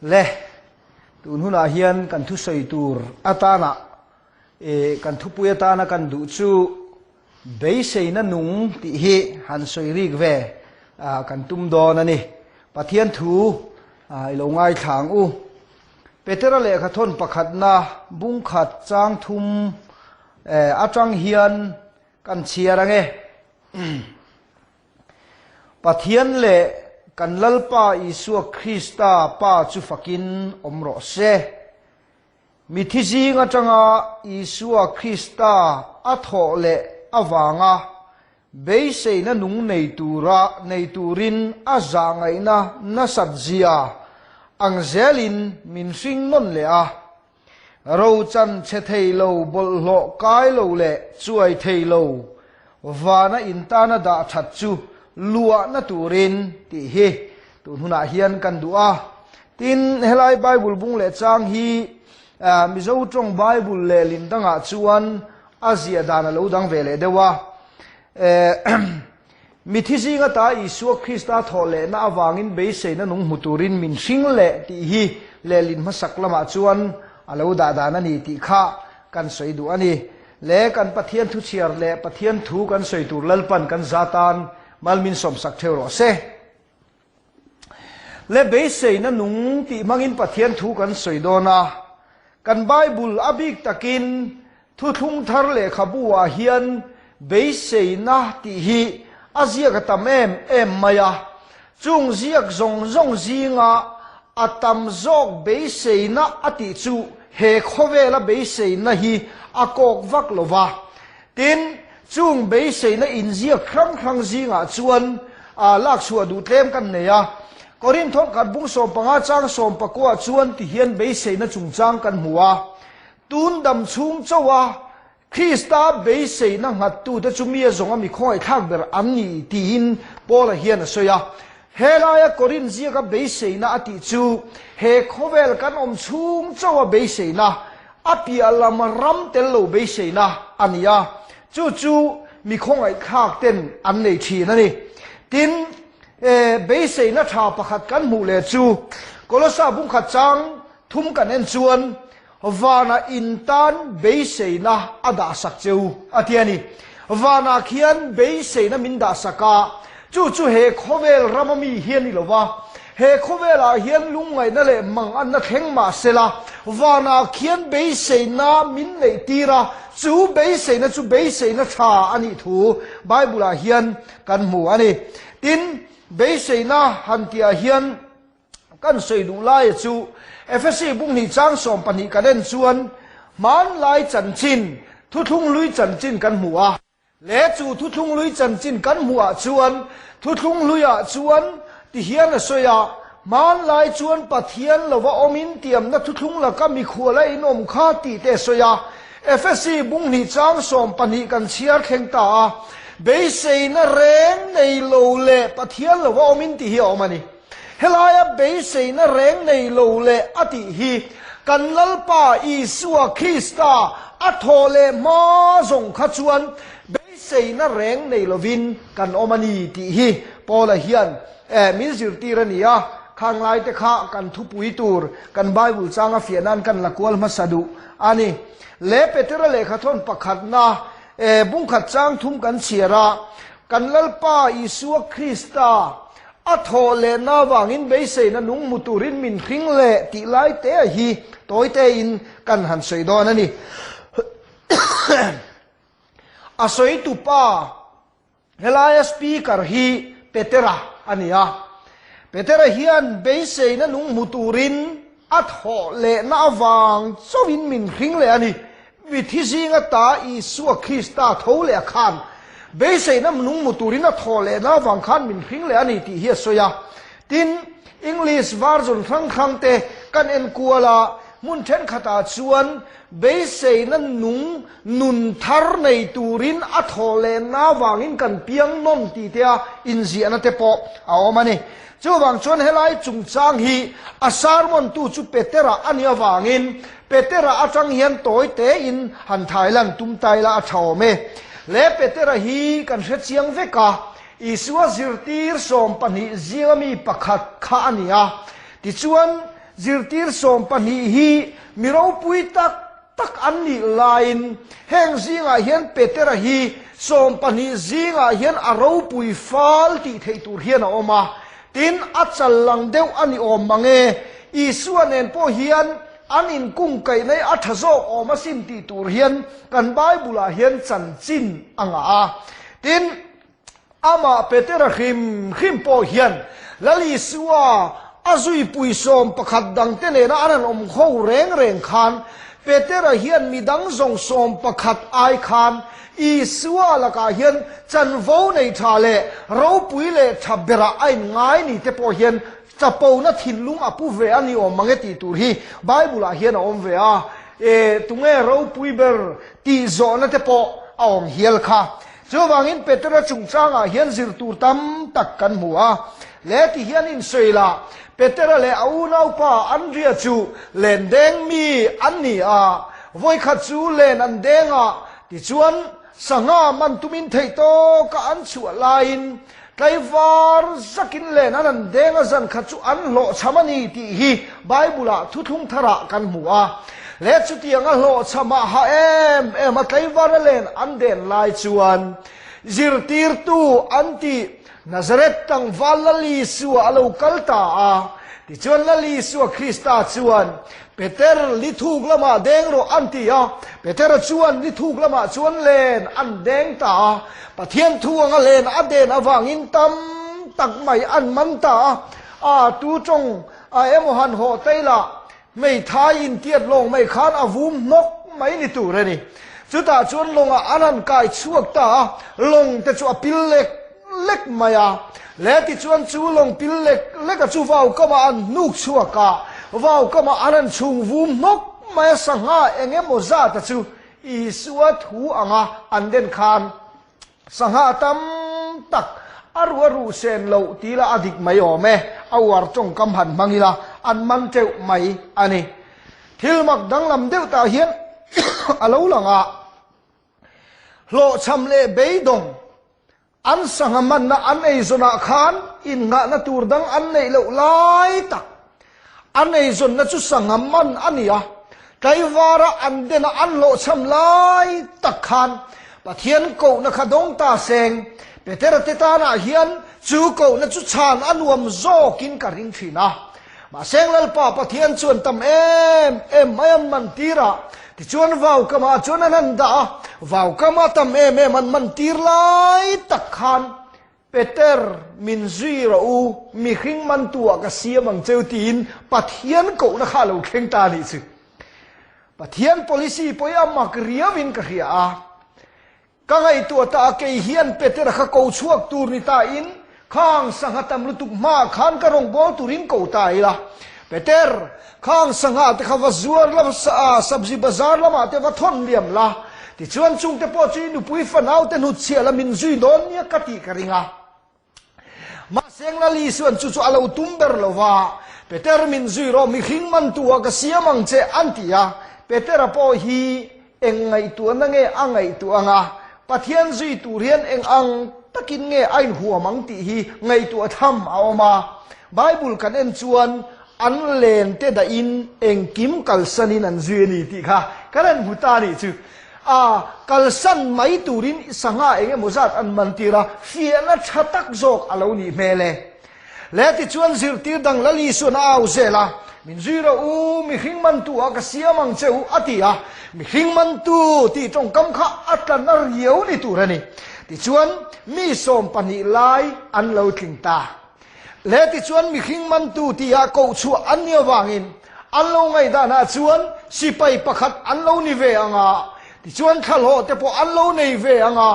Le, tun hunah hian kan thusawi tur atana eh kan thupui atana kan duh chu beiseina nung tih hi han sawi rik ve kan tum dawn a ni. Pathian thu i lo ngaithla ang u. Petera lehkha thawn pakhatna bungkhat chang thum atang hian kan chhiar ang e. Pathian leh kan Lalpa Isua Krista Pa chu fakin awm rawh se. Mithi zing atanga Isua Krista a thawh leh avanga beiseina nung nei tura nei turin a zahngaihna nasat zia ang zelin min hring nawn leh a. Rochan chhe thei lo, bawlhhlawh kai lo leh chuai thei lo vana intana dah that chu luahna turin tih hi tun hunah hian kan duh a. Tin, helai Bible bung leh chang hi Mizo tawng Bible leh lin dangah chuan a ziah dan a lo dang ve leh deuh a. Mithi zing ata Isua Krista thawh lehna avangin beiseina nung hmu turin min hring leh tih hi lehlin hmasak lamah chuan a lo dah dan a ni tih kha kan sawi duh a ni. Le kan Pathian thu chhiar leh Pathian thu kan sawi tur Lalpan kan za tan mal min sawmsak theuh rawh se. Le beiseina nung tih hmangin Pathian thu kan sawi dawn a, kan Bible a bik takin Thuthlung thar lehkhabu ah hian beiseina tih hi a ziak a tam em em mai a, chung ziak zawng zawng zinga a tam zawk beiseina a tih chu he khawvela beiseina hi a kawk vak lo va. Tin, chung beiseina inziak hrang hrang zingah chuan lakchhuah duh tlem kan nei a. Korinth khat bung 15 chang 19 chuan tihian beiseina chungchang kan hmu a. Tun dam chhung chauha Krista beiseina nghattute chu mi a zawng a mi khawngaihthlak ber an ni tiin Paula hian a sawi a. Helaia Korinth ziaka beiseina a tih chu he khawvel kan awm chhung chauha beiseina, a piah lam ram tel lo beiseina a ni a, chu chu mi khawngaihthlak ten an nei thin a ni. Tin, beiseina tha pakhat kan hmuh leh chu Kolossa bungkhat chang thum kan en chuan Vanah in tan beiseina a dahsak che u, a ti a ni. Vanah khian beiseina min dahsak a, chu chu he khawvel rama mi hi a ni lo va. He khawvelah hian lungngaihna leh manganna thleng mah sela, vanah khian beiseina min neih tir a, chu beiseina chu beiseina tha a nih thu Bible-ah hian kan hmu a ni. Tin, beiseina han tihah hian, Kan sawi duh laia chu Efesi bunghnih chang 12 kan en chuan hmanlai chanchin, thuthlung hlui chanchin kan hmu a. Le chu thuthlung hlui chanchin kan hmuh ah chuan thuthlung hlui ah chuan ti hian a sawi a, hmanlai chuan Pathian lova awmin tiamna thuthlung laka mikhual a inawm kha tih te a sawi a. Efesi bunghnih chang 12 kan chhiar thleng ta a, beiseina reng nei lo leh Pathian lova awmin ti hi a awm a ni. Helaia beiseina reng nei lo leh a tih hi kan Lalpa Isua Krista a thawh leh hma zawng kha chuan beiseina reng nei lovin kan awm a ni tih hi Paula hian min zirtir a ni a. Khang laite kha kan thupui tur kan Bible changa fiah nan kan la kual hmasa duh a ni. Le Petera lehkhathawn pakhatna bungkhat chang thum kan chhiar a, kan Lalpa Isua Krista A thawh lehna avangin beiseina nung hmu turin min hring leh tih lai te hi tawi tein kan han sawi dawn a ni. A sawi tupa helaia speaker hi Petera a ni a. Petera hian beiseina nung hmu turin a thawh lehna avang chauhin min hring leh a ni. Mithi zinga ta Isua Krista tho leh a khan beiseina nung hmu turin a thawh lehna avang khan min hring leh a ni tih hi a sawi a. Tin, English version hrang hrang te kan en kual a, hmun thenkhatah chuan beiseina nung nun thar nei turin a thawh lehna avangin kan piang nawn tih te a inziahna te pawh a awm a ni. Chuvang chuan helai chungchang hi a sermon tu chu Petera a nih avangin Petera atang hian tawi tein han thailan tum ta ila a tha awm e. Le Petera hi kan hre chiang vek a, Isua zirtir 12 zinga mi pakhat kha a ni a. Tichuan. zirtir 12 hi mi ropui tak tak an nih laiin heng zingah hian Petera hi 12 zingah hian a ropui fal tih theih tur hian a awm a. Tin, a chal lang deuh a ni awm mang e. Isua nen pawh hian an inkungkaihna hi a tha zawk awm asin tih tur hian kan Bible-ah hian chanchin a ngah a. Tin, Amah Petera hrim hrim pawh hian Lal Isua a zuipui 11 dangte nena an han awm ho reng reng khan Petera hian midang zawng 11 ai khan Isua lakah hian chanvo nei tha leh ropui leh tha berah a inngai ni te pawh hian chapona thinlung a pu ve a ni awm mange tih tur hi Bible-ah hian a awm ve a. E, tunge ropui ber tih zawhna te pawh a awm hial kha. Chuvangin Petera chungchangah hian zir tur tam tak kan hmu a. Le ti hian insawi la, Petera leh a unaupa Andria chu len deng mi an ni a. Vawikhat chu len an deng a, tichuan sangha man tumin theih tawka an chhuah laiin tlaivar zakin len an an deng a zan khat chu an hlawhchham a ni tih hi Bible-ah thuthlung tharah kan hmu a. Le chutianga hlawhchham a ha em em a tleivara len an den lai chuan zirtirtu an tih Nazareth tlangval Lal Isua a lo kal ta a. Tichuan Lal Isua Krista chuan, Peter, li thuk lamah deng rawh an ti a. Petera chuan li thuk lamah chuan len an deng ta a. Pathian thu anga len a den avangin tam tak mai an man ta a. A tu tawng a emaw han haw tai lah Hmeithai intiat lawng mai khan a vum hnawk mai ni tur a ni. Chutah chuan lawngah an han kai chhuak ta a, lawng te chu a pil lek lek mai a. Le tichuan chu lawng pil lek lek a chu vau kamah an hnuk chhuak a, vau kamah an han chhung vum hnawk mai a, sangha eng emaw zat a chu Isua thu anga an den khan Sangha tam tak a ruh a ruh sen loh ti la a dik mai awm e, a uar tawngkam han hmang ila an man teuh mai a ni. Thil mak danglam deuh tah hian a lo lang a, hlawhchham leh beidawng an sangha manna an eizawnah khan innghahna tur dang an neih loh lai tak An eizawnna chu sangha man a ni a, tlaivara an dena an hlawhchham lai tak khan Pathian kohna kha dawng ta seng. Petera te tanah hian chu kohna chu chhan a nuam zawkin ka ring thin a. Mahse Lalpa Pathian chuan tam em em mai an man tir a, tichuan vaukamah chuan an han dah a, vaukama tam em em an man tir lai tak khan Peter, min zui rawh u, mihring mantu-ah ka siam ang cheu tiin Pathian kohna kha a lo thleng ta a nih chu. Pathian policy pawh hi a mak riauin ka hria a. Ka ngaihtuah ta a, kei hian Petera kha ko chhuak tur ni ta in, khang sangha tam lutuk hmaah khan ka rawngbâwl turin ko ta ila. Peter, khang sangha te kha va zuar la, sabzi bazar lamah te va thawn liam la, tichuan chungte pawh chu i nupui fanau te hnutchhiah la min zui dawn nia ka tih ka ring a. Mahse Lali chuan chu chu a lo tum ber lo va, Peter min zui rawh, mihring mantu ah ka siam ang che an ti a. Petera pawh hi eng ngaihtuahna nge a ngaihtuah ang a, Pathian zui tur hian eng ang takin nge a inhuam ang tih hi ngaihtuah tham a awm a. Bible kan en chuan an len te dahin engkim kalsanin an zui a ni tih kha kan han hmu ta a nih chu. A kalsan mai turin sangha eng emaw zat an man tir a, fiahna tha tak zawk a lo nih hmel e. Le tichuan zirtir dang Lal Isuan a au zel a, Min zui rawh u, mihring mantu ah ka siam ang che u, a ti a. Mihring mantu tih tawngkam kha a tlan a riau ni tur a ni. Tichuan mi 12 lai an lo tling ta. Le tichuan mihring mantu tia koh chhuah an ni avangin an lo ngaihdanah chuan sipai pakhat an lo ni ve ang a, tichuan thlahlawh te pawh an lo nei ve ang a,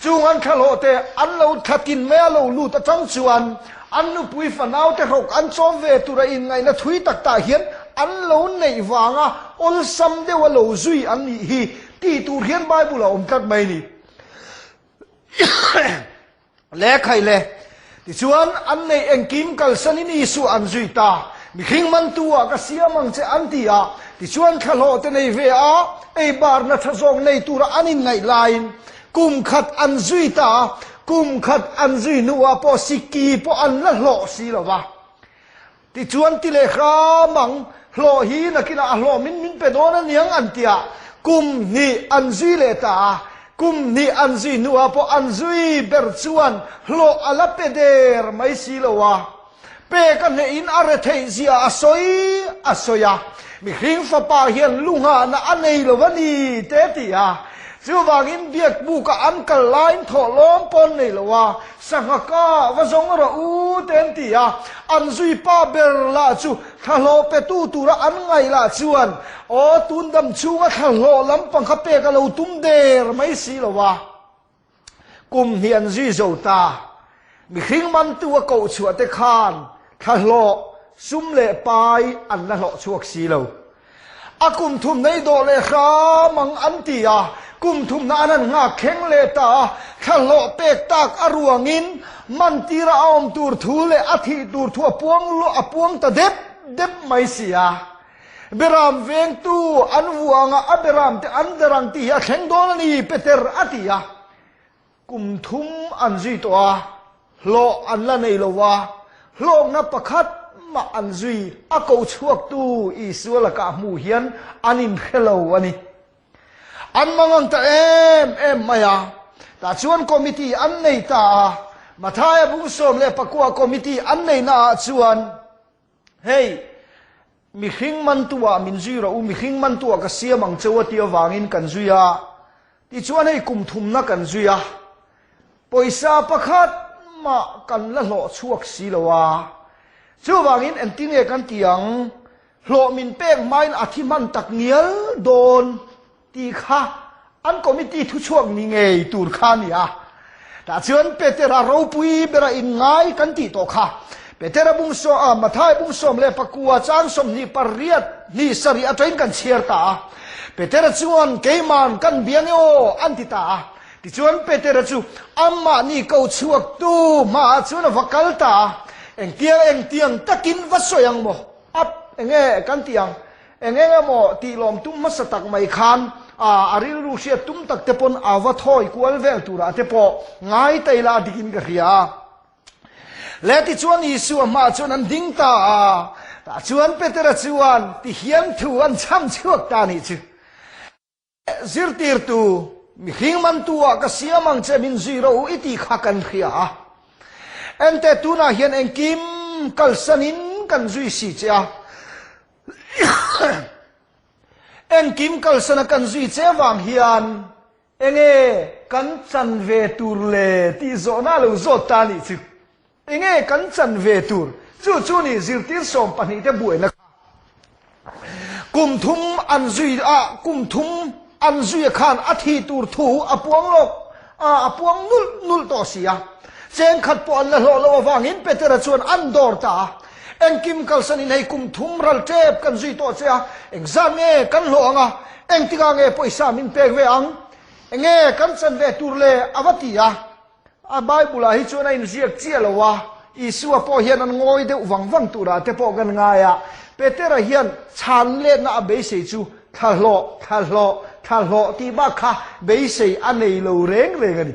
chung an thlahlawh te an lo thlatin mai a lo lut atang chuan an nupui fanau te hrok an chawm ve tura inngaihna thui tak tah hian an lo neih vanga awlsam deuha lo zui an nih hi tih tur hian Bible a awm tlat mai ni. Lehkhaih le. Tichuan, an neih engkim kalsanin Isua an zui ta. Mihring mantu ah ka siam ang che an ti a. Tichuan, thlahlawh te nei ve a, ei barna tha zawk nei tura an inngaih laiin kum khat an zui ta a, kum khat an zui hnuah pawh sikki pawh an la hlawh si lo va. Tichuan ti leh hram ang, hlawh hi nakinah a hlawh min min pe dawn aniang an ti a, kum hnih an zui leh ta a, kum hnih an zui hnuah pawh an zui ber chuan hlawh a la pe der mai si lo a. Pek a hnehin a retheih zia a sawi a sawi a, mihring fapa hian lu nghahna a nei lo a ni te a ti a. Chuvangin biakbuka an kal laiin thawhlawm pawn nei lo a, sangha ka va zawng rawh u te an ti a. An zui pa ber lah chu thlahlawh petu tura an ngaih lah chuan aw tun dam chhunga thlahlawh lampang kha pek a lo tum der mai si lo a. Kum hnih an zui zo ta. Mihring mantu a koh chhuah te khan thlahlawh, sum leh pai an la hlawh chhuak si lo. A kum thum nei dawh leh hram ang an ti a, kum thumna an han nghak thleng leh ta a, thlahlawh pek tak a ruangin mantira a awm tur thu leh a thih tur thu a puang a puang ta dep dep mai si a. Beram vengtu an vuanga a beram te an der ang tih hi a thleng dawn a ni, Peter a ti a. Kum thum an zui tawh a, hlawh an la nei lo va, hlawkna pakhat mah an zui a ko chhuaktu Isua lakah hmuh hian an inhre lo a ni. An mangang ta em em mai a, tah chuan committee an nei ta a, Mathaia bung 14 committee an neihnaah chuan hei, Mihring mantuah min zui rawh u, mihring mantuah ka siam ang cheu a ti avangin kan zui a, tichuan hei kum thumna kan zui a, pawisa pakhat mah kan la hlawh chhuak si lo a, chuvangin engtin nge kan ti ang, hlawh min pek hmain a thi hman tak ngial dawn. Tih kha an committee thuchhuak ni ngei tur kha a ni a. Tah chuan Petera ropui bera inngai kan tih tawh kha. Petera bung saw a, Mathai bung 19 chang 28 hnih sarih atangin kan chhiar ta a. Petera chuan keiman kan bia nge aw an ti ta a. Tichuan Petera chu amahni ko chhuaktu hmaah chuan a va kal ta a. Engtiang engtiang takin va sawi ang maw? Ap, enge kan ti ang? Eng eng emaw tih lawm tum hmasa tak mai khan a rilru hriat tum tak te pawn a va thawi kual vel turah te pawh ngai ta ila a dik in ka hria a. Le tichuan Isua hmaah chuan an ding ta a, tah chuan Petera chuan ti hian thu an chham chhuak ta a nih chu. Zirtirtu, mihring mantu-ah ka siam ang che min zui rawh u i tih kha kan hria a. Enteh tunah hian engkim kalsanin kan zui si che a. Engkim kalsana kan zui che vang hian enge kan chan ve tur le tih zawhna a lo zawt ta a nih chu. Enge kan chan ve tur? Chu chu ni zirtir 12 te buaina kha. Kum thum an zui a, kum thum an zui a khan a thi tur thu a puang lawk a, a puang nulh nulh tawh si a. Cheng khat pawh an la hlawh loh avangin Petera chuan an dawr ta a. Engkim kalsanin hei kum thum ral tep kan zui tawh che a, engzat nge kan hlawh ang a, engtikah nge pawisa min pek ve ang? Enge kan chan ve tur le? A va ti a. A Bible ah hi chuan a inziak chiah lo a, Isua pawh hian an ngawi deuh vang vang turah te pawh kan ngai a, Petera hian chhan letna a beisei chu thlahlawh, thlahlawh, thlahlawh tih bak kha beisei a nei lo reng reng a ni.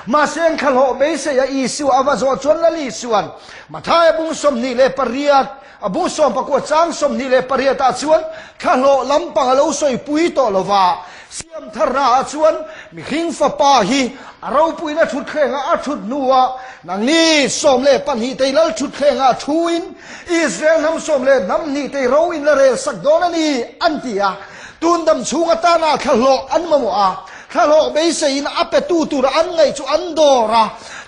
Mahse an thlahlawh beisei a Isua a va zawh chuan Lal Isua'n Mathaia bung 28, a bung sawmpakua chang 28 ah chuan thlahlawh lampang a lo sawipui tawh lo va, Siam tharna ah chuan mihring fapa hi a ropuina thutthlengah a thut hnuah nangni 12 tei lal thutthlengah thuin Israel hnam sawm leh hnam hnih tei ro in la rel sak dawn a ni an ti a. Tun dam chhung atana thlahlawh an mamawh a, thlahlawh beiseiin a petu tur an ngaih chu an dawr a.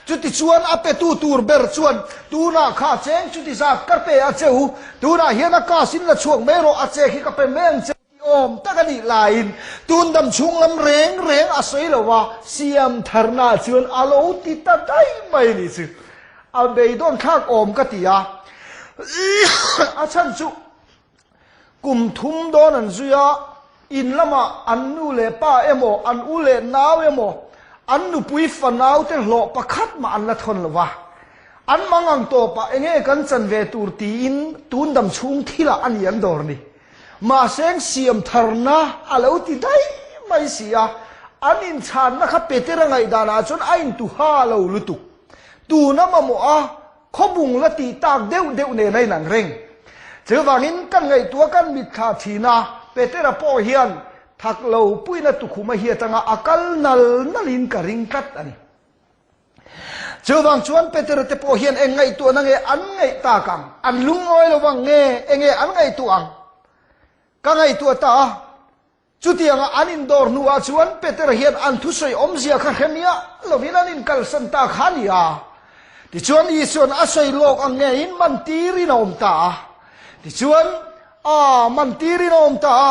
Chutichuan a petu tur ber chuan tunah kha cheng chuti zat ka pe a cheu, tunah hian a kasin la chhuak mai rawh a che khi ka pe mai ang che. Awm tak a nih laiin tun dam chhung lam reng reng a sawi lo a, siam tharna chuan a lo ti ta daih mai a nih chu. A beidawn thlak awm ka ti a, a chhan chu kum thum dawn an zui a, in lamah an nu leh pa emaw an u leh nau emaw an nupui fanau te hlawh pakhat mah an la thawn lo va, an mang ang tawpah enge kan chan ve tur tiin tun dam chhung thilah a ni an dawr ni. Mahse siam tharna a lo ti daih mai si a, an inchhanna kha Petera ngaihdanah chuan a intuha lo lutuk. Tuna mamawh a. Khawbung la tih tak deuh deuh nen a inang reng. Chuvangin kan ngaihtuah kan mitthla thin a, Petera pawh hian thak lo puina tukhum a hiat anga a kal nal nalin ka ring tlat a ni. Chuvang chuan Petera te pawh hian eng ngaihtuahna nge an ngaih tak ang? An lungawi lo vang nge enge an ngaihtuah ang? Ka ngaihtuah ta a. Chutianga an indawr hnuah chuan Peter hian an thusawi awmzia kha hre miah lovin an inkalsan ta kha a ni a. Tichuan Isua'n a sawi lawk ang ngeiin man tirin a awm ta a. Tichuan, a man tirin a awm ta a,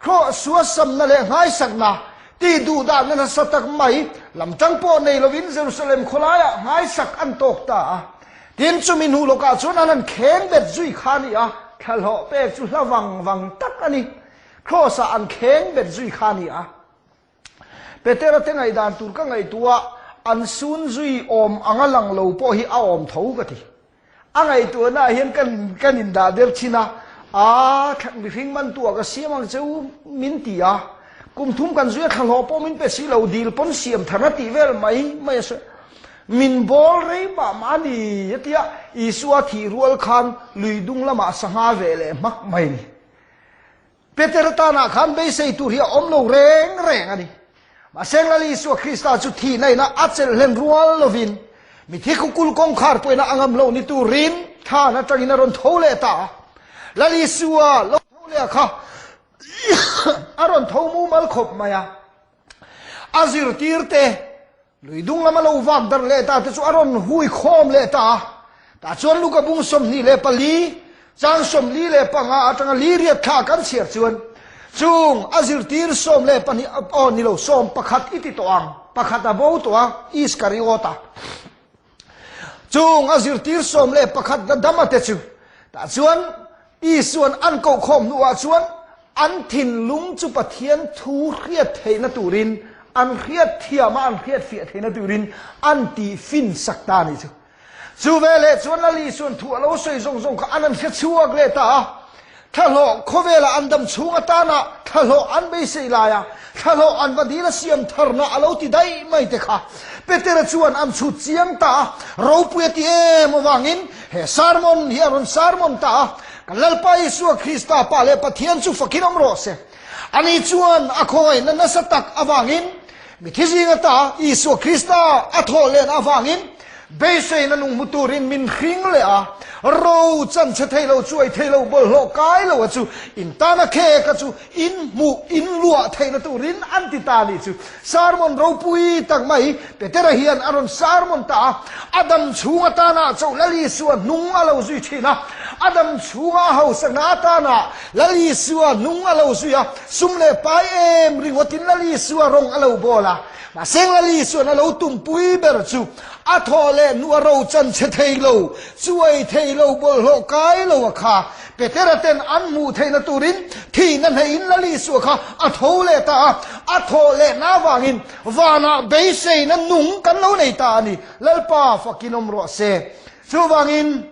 Krawh suasamna leh nghaisakna tih duhdahna nasa tak mai lamtang pawh nei lovin Jerusalem khawlaiah nghaisak an tawk ta a. Tin, chumi hnu lawkah chuan an han kheng bet zui kha a ni a, thlahlawh pek chu hla vang vang tak a ni. Kraws-ah an kheng bet zui kha a ni a. Petera te ngaihdan tur ka ngaihtuah an sun zui awm anga lang lo pawh hi a awm tho ka ti. A ngaihtuahnaah hian kan kan indah der thin a, Aa, mihring mantuah ka siam ang che u min ti a, kum thum kan zui a thlahlawh pawh min pe si lo, dil pawn siam thar a tih vel mai mai a sawi. Min bawl rei mah mah a ni a tia, Isua thih rual khan lui dung lamah sangha ve leh hmak mai a ni. Peter tanah khan beisei tur hi a awm lo reng reng a ni. Mahse Lal Isua Krista chu thihna ina a chelh hlen rual lovin mithi khukul kawngkhar pawhin a ngam lo ni turin thlan atangin a rawn tho leh ta a. Lal Isua lo tho leh a kha a rawn tho mumal khawp mai a. A zirtirte Lui dung lama lo vak darh leh ta te chu a rawn hui khawm leh ta a. Tah chuan Luka bung 24, chang 45 atanga li riat thla kan chhiar chuan chung a zirtir 12, aw ni lo, sawm pakhat i ti tawh ang, pakhat a bo tawh a, Iskariota. Chung a zirtir 11 la dama te chu tah chuan Isua'n an kohkhawm hnuah chuan an thinlung chu Pathian thu hriat theihna turin, an hriat thiam a, an hriat fiah theihna turin an tih fin sak ta a nih chu. Chu veleh chuan Lal Isua'n thu a lo sawi zawng zawng kha an an hre chhuak leh ta a. Thlahlawh khawvela an dam chhung atana thlahlawh an beisei laia thlahlawh an va dil a siam tharna a lo ti daih mai te kha Petera chuan an chhut chiang ta a, ropui a ti em avangin he sermon hi a rawn sermon ta a, Kan Lalpa Isua Krista Pa leh Pathian chu fakin awm rawh se. Ani chuan a khawngaihna nasa tak avangin mithi zing ata Isua Krista a thawh len avangin Beiseina nung hmu turin min hring leh a, ro chan che thei lo, chuai thei lo, bawlhhlawh kai lo a chu in tana khek a chu in hmuh, in luah theihna turin an ti ta a nih chu. Sermon ropui tak mai Petera hian a rawn sermon ta a, a dam chhung atana chauh Lal Isua hnung a lo zui thin a, a dam chhunga a hausakna atana Lal Isua hnung a lo zui a, sum leh pai em ringawtin Lal Isua rawng a lo bawl a. Mahse Lal Isua'n a lo tumpui ber chu a thawh leh hnu a ro chan che thei lo, chuai thei lo, bawlhhlawh kai lo a kha. Petera ten an hmuh theihna turin thihna hneihin Lal Isua kha a tho leh ta a, a thawh lehna avangin vanah beiseina nung kan lo nei ta a ni. Lalpa fakin awm rawh se. Chuvangin.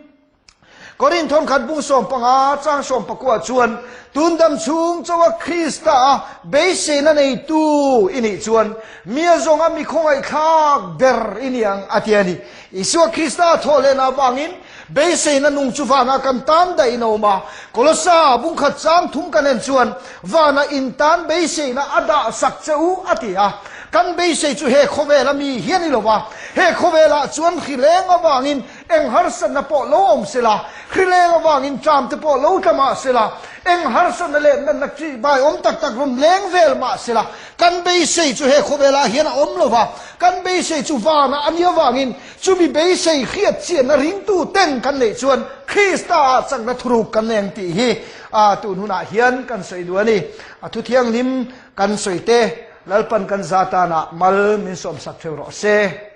Korin thawnkhat bung 15 chang 19 chuan, Tun dam chhung chawa Krista a beiseina neitu i nih chuan, mi a zawnga mi khawngaihthlak ber i ni ang, a ti a ni. Isua Krista a thawh lehna avangin beiseina nung chu vanah kan tan daih in a awm a. Kolosa bungkhat chang thum kan en chuan, Vanah in tan beiseina a dah sak che u, a ti a. Kan beisei chu he khawvela mi hi a ni lo va, he khawvelah chuan hrileng avangin Eng harsatna pawh lo awm sela, hrileng avangin ṭam te pawh lo tla mah sela, eng harsatna leh natna ṭihbai awm tak tak rawn leng vel mah sela, kan beisei chu he khawvelah hian a awm lo va, kan beisei chu vanah a nih avangin chumi beisei hriat chianna ringtu ten kan neih chuan Krista-ah chakna thuruk kan nei ang tih hi tun hunah hian kan sawi duh a ni. A thu thianghlim kan sawi te Lalpan kan za tanah mal min sawmsak theu rawh se.